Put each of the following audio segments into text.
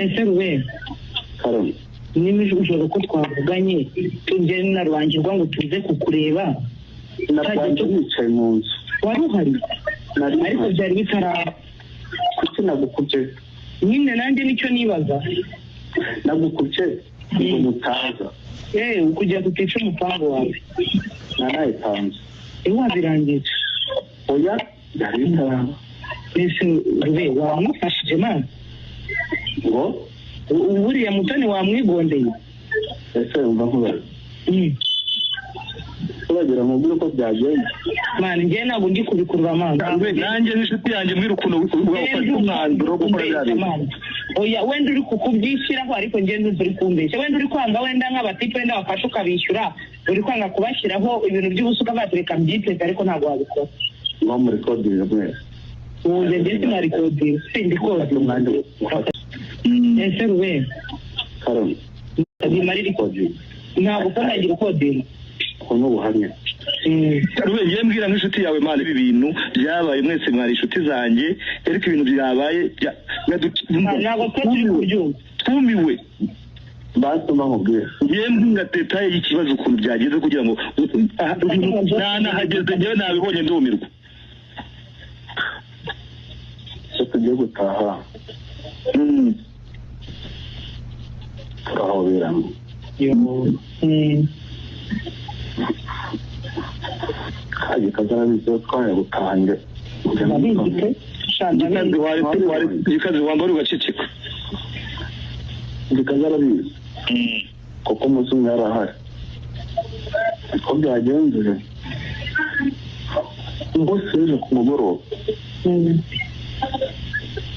Ese Rube, niba ijoro ko twavuganye tujye na Rubangirwa ngo tuze kukureba, Narwanje nicaye mu nzu. Wari uhari ariko byari bitaraba. Kuki nagukubye? Nyine nanjye nicyo nibaza. Nagukubye ngo mutaza. Kugira tutica umupango wawe. Narayipanze. Wabirangije? Oya, byari bitaraba. Ese Rube, wamufashije mana? Ngo buriya Mutoni wamwigondeye? Ese umva nkubaza. Uragira ngo mbwire uko byagenze? Mana, njye ntabwo ndi kubikurura mana. Nanjye n'inshuti yanjye mbwira ukuntu ufata umwanzuro wo gukora bya bintu. Oya, wenda uri kukubyishyiraho ariko njye ntuzi uri kumbeshya. Wenda uri kwanga wenda nk'abatipe wenda bafasha ukabishyura, uri kwanga kubashyiraho ibintu by'ubusuka batereka mbyiteze, ariko ntabwo wabikora. Ngo muri kodinga mwese. Ubu njye sinarikodinga, sindi kodinga. Ese Rube, ntabwo utangira ukodinga. Ubu ubuhamya. Rube, njye mbwira nk'inshuti yawe mana, ibi bintu byabaye mwese mwari inshuti zanjye, ariko ibintu byabaye ntabwo turi kubyumva. Twumiwe. Basoma nkubwira. Njye mbwira detaye y'ikibazo ukuntu byagenze kugira ngo nahageze njyewe nabibonye ndumirwa. Ese tugiye gutaha. Turahoberana. Kaje kazarabizi twaye gutaha. Gikazi wambara ugaceceka. Gikazi kuko umunsi umwe yari ahari. Uko byagenze bose ejo ku mugoroba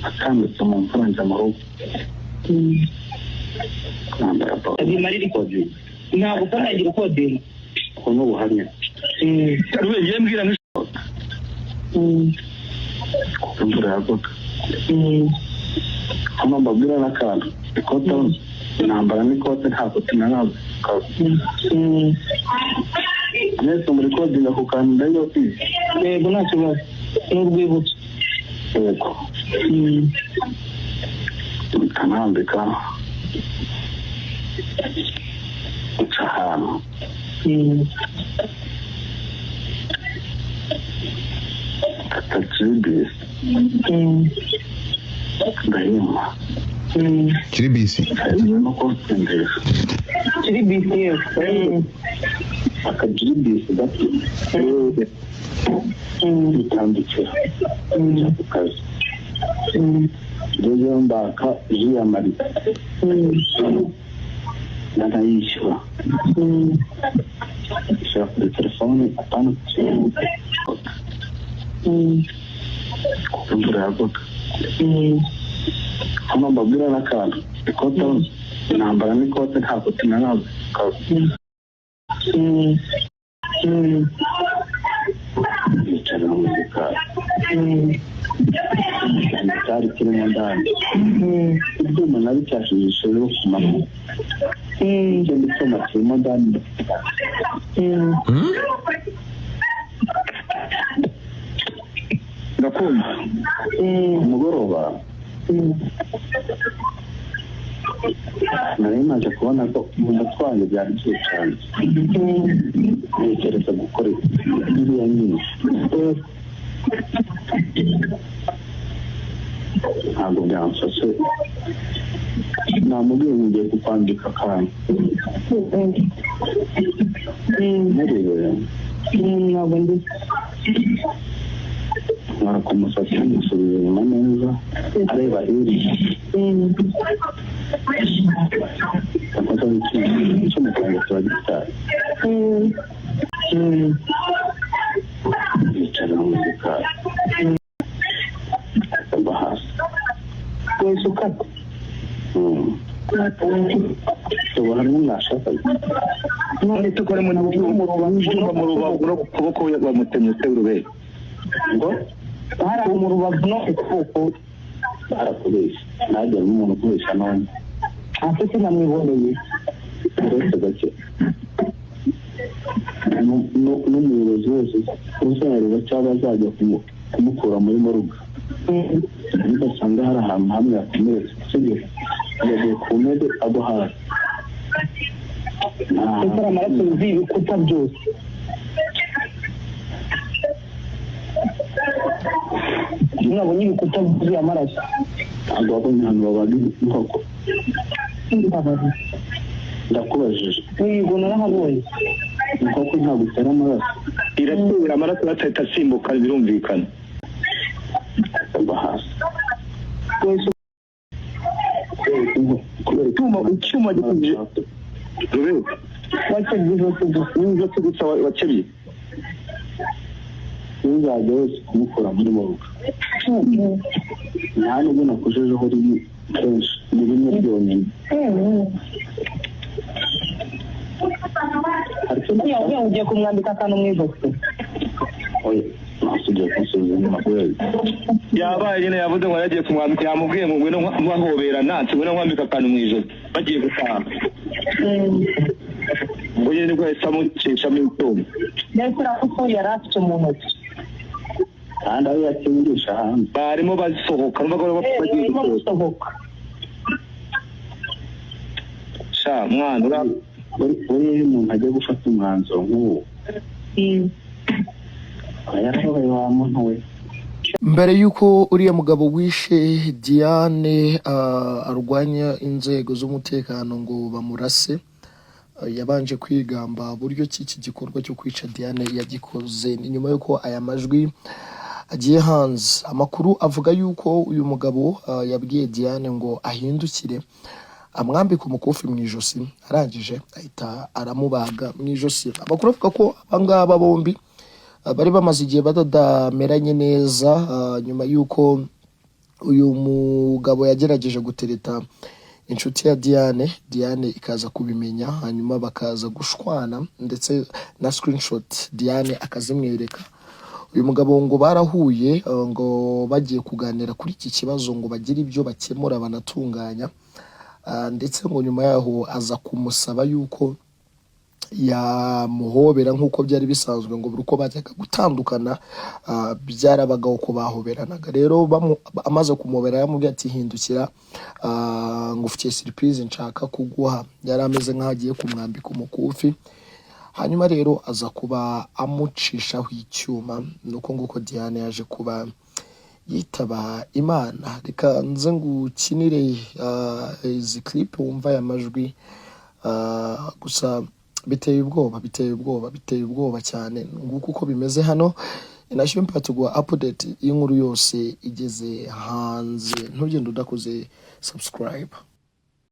atambitse mu mvura njya mu rugo. Nambara Ntabwo utangira ukodinga. Ubu ni ubuhamya. Rube, njye mbwira kuko imvura yagwaga. Hano mbabwira n'akantu. Ikote intambara n'ikote ntabwo tunanazi. Mwese muri kodinga ku kantu ndayibabwiye. Yego, nta kibazo. Ni urwibutso. Yego. Nkanambika nca ahantu. Mfata jiribisi. Ndayinywa. Jiribisi? No kunsindisha. Jiribisi yewe. Akajiribisi gato. Bitambikira. Njya ku kazi. Ngezeyo mbaka ji ya Marita. Ndanayishyura. Ishyura kuri telefone atanu. Kuko imvura yagwaga. Hano mbabwira n'akantu. Ikote intambara n'ikote ntabwo tunanazi. Yicara mu gikari. Cyari kirimo ndani. Ibyuma nabicyashije rero ku manywa. Ikindi cyuma kirimo ndani. Ndakumva. Umugoroba nari maze kubona ko mu mutwe wanjye byari byicanye. Ntekereza gukora iriya nyine. Ntabwo byamfashe. Namubwiye ngo ngiye kukwandika akantu. Murebe. Ntabwo ndi. Nkora ku musatsi musubiza inyuma neza areba hirya. Afata icyuma cyanjye kiba gityaye. Yicara mu gikari. Agwa hasi. Wese ukata. Ubuhamya mwashakaga. None tukora mu byumba mu rubavu no ku kuboko bamutemye se Rube. Ngo hari mu rubavu no ku kuboko barakubeshya. Ntajya n'umuntu ukubeshya none. Ase sinamwiboneye. Uretse gake. N'umuyobozi wese uzareba cyangwa azajya kumukura muri moruga. Nidasanga hari ahantu hamwe yakomeretse, sibyo? Yagiye ku ntebe agwa hasi. Kuko ari amaraso yuzuye ibikuta byose. Mwabonye ibikuta byuzuye amaraso? Ntabwo wabonye ahantu babaga inkoko? Ndakubajije. Yego, narahabonye. Inkoko ntabwo itera amaraso? Iratera amaraso, atahita asimbuka, birumvikana. Agwa hasi. Wese. Kubera Icyuma gikubye rube. Wakebye ijosi gusa. N'ijosi gusa wakebye. Uzajya wese kumukura muri wowe, nta nubwo nakujejeho rimwe, kenshi ni rimwe ryonyine. Hari icyo Yavuye ngo ugiye kumwambika akantu mu ijosi. Oya, nasugiye kunsubiza inyuma kubera Yabaye nyine, yavuze ngo yagiye kumwambika, yamubwiye ngo ngwino nkahoberana, ati ngwino nkwambika akantu mu ijosi, bagiye gutaha. Ubwo nyine nibwo yahise amucishamo icyuma. Yahise ko yari afite mu ntoki. Kandi aho yakingisha hanze. Barimo basohoka, numvaga bari bagiye Barimo gusohoka. gusohoka. Sha mwana ura Buriya iyo umuntu ajya gufata umwanzuro nk'uwo aba yarababaye, wa muntu we. Mbere y'uko uriya mugabo wishe Diane arwanya inzego z'umutekano ngo bamurase, yabanje kwigamba buryo ki iki gikorwa cyo kwica Diane yagikoze. Ni nyuma y'uko aya majwi agiye hanze. Amakuru avuga y'uko uyu mugabo yabwiye Diane ngo ahindukire amwambika umukufi mu ijosi, arangije ahita aramubaga mu ijosi. Amakuru avuga ko abangaba bombi bari bamaze igihe batadameranye neza, nyuma y'uko uyu mugabo yagerageje gutereta inshuti ya Diane, Diane ikaza kubimenya, hanyuma bakaza gushwana, ndetse na screenshot Diane akazimwereka. Uyu mugabo ngo barahuye, ngo bagiye kuganira kuri iki kibazo ngo bagire ibyo bakemura banatunganya. Ndetse ngo nyuma yaho aza kumusaba yuko yamuhobera nk'uko byari bisanzwe, ngo buri uko bajyaga gutandukana byarabagaho ko bahoberanaga. Rero amaze kumuhobera yamubwiye ati: "Hindukira, ngufitiye surprise nshaka kuguha." Yari ameze nk'aho agiye kumwambika umukufi, hanyuma rero aza kuba amucishaho icyuma. Nuko nguko Diane yaje kuba yitaba Imana. Reka nze ngukinire izi clip wumva aya majwi. Gusa biteye ubwoba, biteye ubwoba, biteye ubwoba cyane. Nguko uko bimeze hano. Inashyuye tuguha update y'inkuru yose igeze hanze. Ntugende udakoze subscribe.